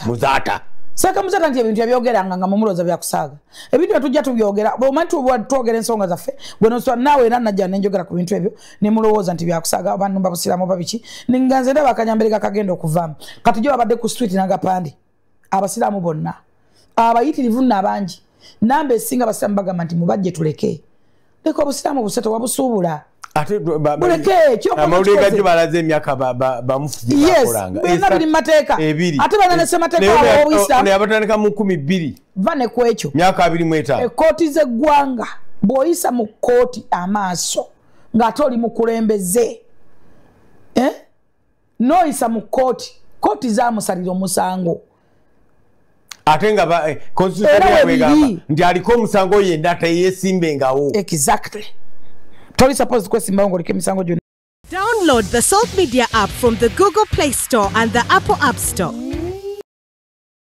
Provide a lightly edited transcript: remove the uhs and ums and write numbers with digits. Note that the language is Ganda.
Muzaata. Seka Muzaata nti ebintu yabyogeranga nga mumuloza byakusaaga. Ebintu batujja tubyogera, bw'omanyi twogera ensonga zaffe, gwe noswa naawe era najja ne njogera ku bintu ebyo ne mulowooza nti byakusaaga, oba nnumba busiraamu oba biki. Nga nze ndaba akanyambere kakagenda okuvaamu. Kati gyo babadde ku street n'agapande, abasiraamu bonna abayitirivu nno abangi, namba esinga abasiraamu bagamba nti mubajje tuleke. Leka obusiraamu busatu wabusuubula. Ate Buleke, kyokoze amawulire kikoze. Gajjo balaze emyaka bamufuzi bakolanga. Byonna biri mu mateeka. Ebiri. Ate balina ne ssemateeka Naye waabwe ow'Obuyisiraamu. Ono yabatandika mu 2000. Va ne ku ekyo. Myaka 25. Ekkooti z'eggwanga bw'oyisa mu kkooti amaaso ng'ate oli mukulembeze, N'oyisa mu kkooti, kkooti zaamusalira omusango. Ate nga constitution Era yaabwe we egamba biri. nti aliko omusango yenna teyeesimbengawo. Exactly. Toli supposed kwesimbawo ng'oliko emisango gyonna. Download the Salt Media app from the Google Play Store and the Apple App Store.